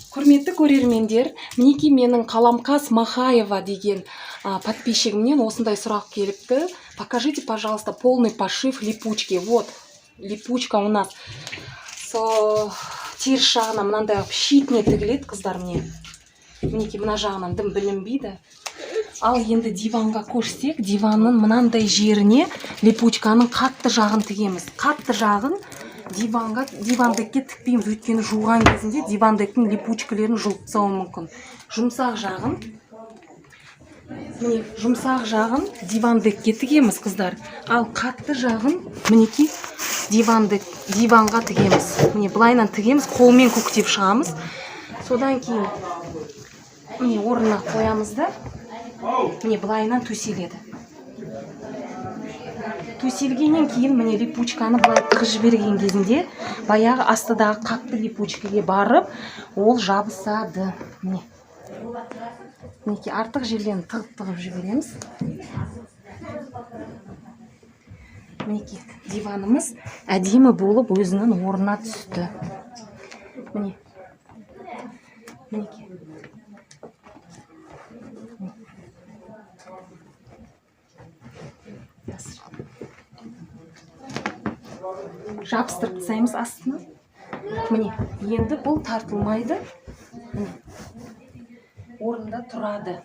Құрметті көрермендер, мінекей, менің Қаламқас Махаева деген подписчигімнен осындай сұрақ келіпті: «Покажите, пожалуйста, полный пошив липучки». Вот липучка у нас со теріс жағына мынандай қылып шетіне тігіледі, қыздар. Міне, мінекей, мына жағынан дым білінбейді. Ал енді диванға көшсек, диванның мынандай жеріне липучканың қатты жағын тігеміз. Қатты жағын диванға, дивандекке тікпейміз, өйткені жуған кезінде дивандектің липучкалерін жұлып тастауы мүмкін. Жұмсақ жағын, міне, жұмсақ жағын дивандекке тігеміз, қыздар. Ал қатты жағын, мінекей, дивандек, диванға тігеміз. Міне, былайынан тігеміз, қолмен көктеп шығамыз. Содан кейін, міне, орнына қоямыз да, міне, былайынан төселеді. Төселгеннен кейін, міне, липучканы былай тығып жіберген кезінде баяғы астыдағы қатты липучкаге барып ол жабысады. Міне, мінекей, артық жерлерін тығып тығып жібереміз. Мінекей, диванымыз әдемі болып өзінің орнына түсті. Міне, мінекей. Міне. Қазір жабыстырып тастаймыз астына. Міне, енді бұл тартылмайды. Міне, орнында тұрады.